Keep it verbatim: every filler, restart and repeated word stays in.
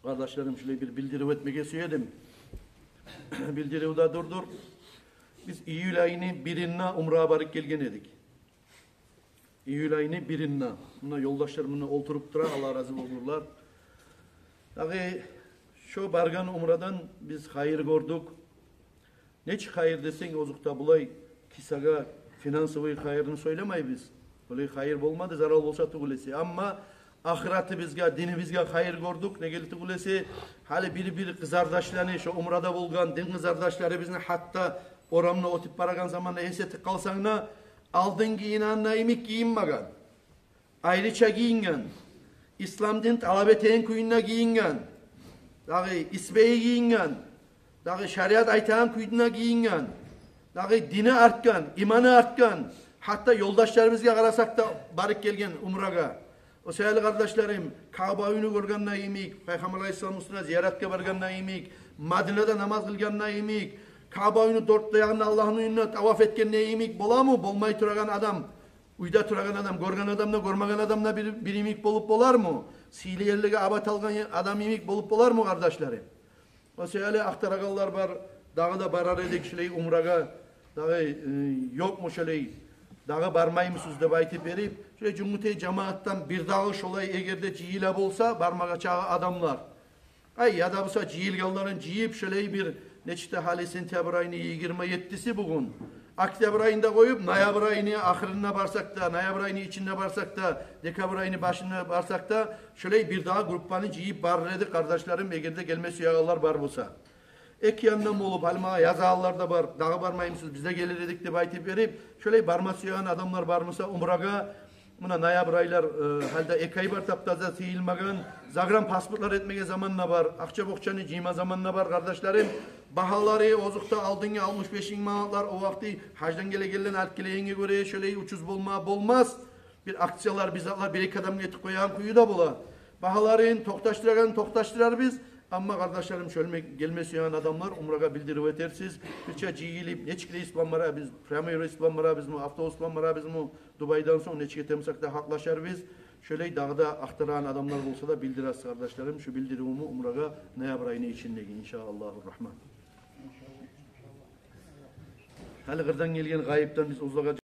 Къардашларым, шулай бир билдирив этмеге сюе эдим. Билдирив де дурдур. Биз июль айны биринде умрагъа барып гелген эдик. Июль айны биринде. Муна ёлдашлар муна олтуруп тура, Аллагь рази болгъурлар. Дагъы шо баргъан умрадан биз хайыр гёрдюк. Нечик хайыр десенг, озокъда, булай кисагъа финансовый хайырны сёйлемейбиз. Булай хайыр болмады, зарал болса тюгюл эсе. Амма ахыратыбызгъа, динибизге хайыр гёрдюк. Неге тюгюл эсе, гьали бир-бир къызардашланы, шо умрада болгъан дин къызардашларыбызны, гьатта орамда оьтюп барагъан заманда эс этип къалсанг да, алдын гийинегенде йимик гийинмеген. Айрыча гийинген, ислам дин талап этеген кюйде гийинген, дагъы исбайы гийинген, дагъы шариат айтагъан кюйде гийинген, дагъы дини артгъан, иманы артгъан, гьатта ёлдашларыбызгъа къарасакъ да, барып гелген умрагъа. О саялы, къардашларым, Каъба уьйню гёргенде йимик, Пайхаммар алайгьиссаламны уьстюне зияратгъа баргъанда йимик, Мадинада намаз къылгъанда йимик, Каъба уьйню дёрт де ягъында Аллагьны уьюнде таваф этгенде йимик боламы? Болмай турагъан адам, уьйде турагъан адам, гёрген адам да, гёрмеген адам да бир, бир йимик болуп болармы? Сыйлы ерлеге абат алгъан адам йимик болуп болармы, къардашларым? О саялы ахтарагъанлар бар, дагъы да барар эдик шулай умрагъа, дагъы, э, ёкъму шулай, дагъы бармаймысыз деп айтып берип, шулай Жюнгютей жамаатдан бир дагъы шолай эгер де жыйыла болса, бармагъа чакъы адамлар. Ай, яда буса жыйылгъанларын жыйып, шолай бир, нечик де гьали сентябрь айны йигирма еттиси бугюн. Октябрь айында къоюп, ноябрь айны ахырында барсакъ да, ноябрь айны ичинде барсакъ да, декабрь айны башында барсакъ да, шолай бир дагъы группаны жыйып барыр эдик, къардашларым, эгер де гелме сюегенлер бар буса. Эки яндан болуп, гьали магъа язагъанлар да бар, дагъы бармаймысыз, биз де гелер эдик деп айтып берип, шолай барма сюеген адамлар бар буса умрагъа, муна ноябрь айлар, э, гьали де эки ай бар, тап-таза тыйылмагъан. Загранпаспортлар этмеге заман да бар, акъча-бокъчаны жыйма заман да бар, къардашларым. Багьалары, озокъда, алдынгъы алтмыш беш минг манатлар, о вакъти гьаждан гелегенлени алып гелегенге гёре шолай учуз болма болмас. Бир акциялар, бир затлар бир-эки адамгъа этип къоягъан кюю де бола. Багьаларын токъташдырагъан токъташдырарбыз. Амма, къардашларым, шолай гелме сюеген адамлар, умрагъа билдирив этерсиз. Бирче жыйылып, нечик рейс булан барабыз, прямой рейс булан барабызмы, автобус булан барабызмы, Дубайдан сонг нечик этемисек де гьакълашарбыз. Шолай дагъы да ахтарагъан адамлар болса да билдиресиз, къардашларым. Шу билдиривюмню умрагъа ноябрь айны ичиндеги, иншааллагьу рагьман. Гьали къырдан гелген гъайыптан биз узлагъа